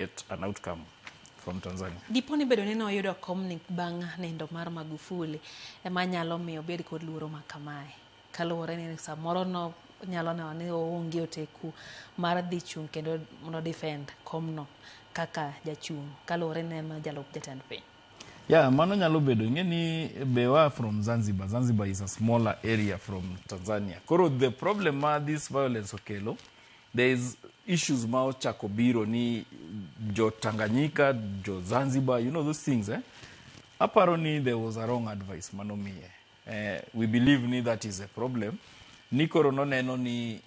Get an outcome from Tanzania. Dipo ni bedo ni noyudo komni bang' nindo mar Magufuli ema nyalo miyo obed kod luoro ma kamae. Kaluwore ni samoro no nyalo neno ni oonge oteku mar dhi chung' kendo mondo defend komno kaka jachung' kaluwore ni en jalup jatend piny. Yeah, mano nyalo bedo. Ing'e ni be wa from Zanzibar. Zanzibar is a smaller area from Tanzania. Koro the problem ma this violence okelo, there is issues ma ochako biro ni jo Tanganyika, jo Zanzibar, you know those things, eh? Aparo ni there was a wrong advice manomiye. We believe ni that is a problem. Ni koro noneno ni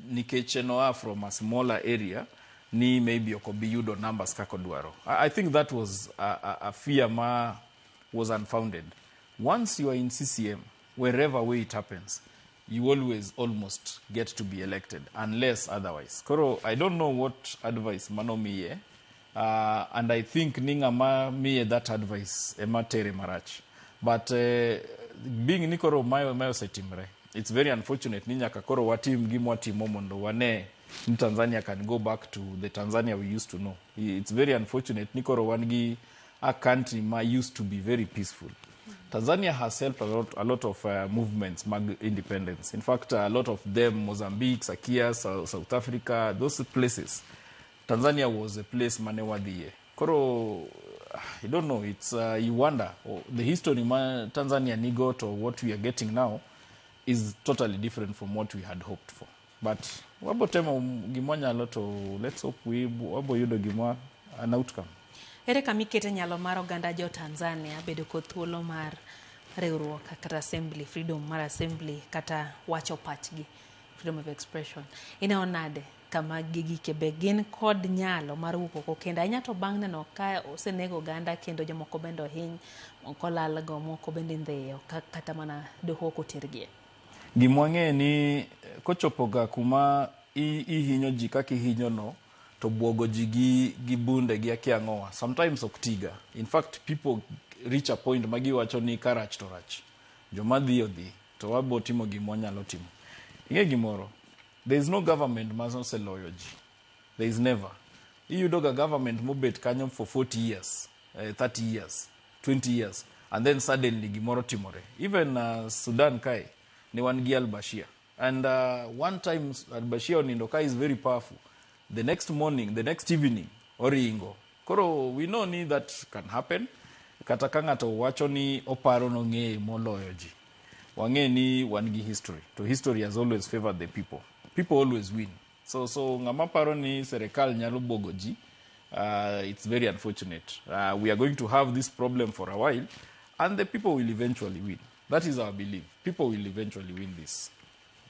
nikech noa from a smaller area ni maybe ok obi yudo numbers kaka odwaro. I think that was a fear ma was unfounded. Once you are in CCM, wherever way it happens, you always almost get to be elected unless otherwise. Koro I don't know what advice manomiye, and I think ni ng'ama miye that advice ema tere marach. But being ni koro mae osetimre, it's very unfortunate ni nyaka koro watim gima watimo mondo wane ni Tanzania can go back to the Tanzania we used to know. It's very unfortunate ni koro wan gi a country ma used to be very peaceful. Tanzania has helped a lot of movements mag independence. In fact, a lot of them, Mozambique, Sakia, South Africa, those places. Tanzania was a place mane wadhiye. Koro, I don't know, it's, you wonder, oh, the history ma Tanzania nigo to what we are getting now is totally different from what we had hoped for. But wabo temo gima wanyalo to let's hope we wabo yudo gima an outcome. Ere kama ikete nyalo mar oganda jo Tanzania bedo kod thuolo mar riwruok kata assembly, freedom mar assembly kata wacho pachgi, freedom of expression. Ineno nade kama gigike be gin kod nyalo mar wuok oko kendo ahinya to bang' neno ka oseneg oganda kendo jomoko bende ohiny, moko lalgo, moko bende indhiyo kata mana doho ok otergie. Gima wang'eyo ni kochopo ga kuma ihinyo ji kaka ihinyo no to buogo ji gi bunde gi akia ang'owa sometimes ok tiga. In fact, people reach a point ma giwacho ni ka rach to rach, joma dhi odhi to wabo timo gima wanyalo timo. Ing'e gimoro, there is no government ma oseloyo ji. There is never. Iyudo ga government mobet kanyo for 40 years, 30 years, 20 years, and then suddenly gimoro timore. Even Sudan kae ne wan gi Al-Bashir, and one time Al-Bashir onindo ka is very powerful, the next morning, the next evening oringo. Koro we know ni that can happen. Kata ka ng'ato wacho ni oparo nong'eye moloyo ji, wang'e ni wan gi history, to history has always favored the people. People always win. So ng'ama paro ni serikal nyalo buogo ji, it's very unfortunate. We are going to have this problem for a while and the people will eventually win. That is our belief. People will eventually win this.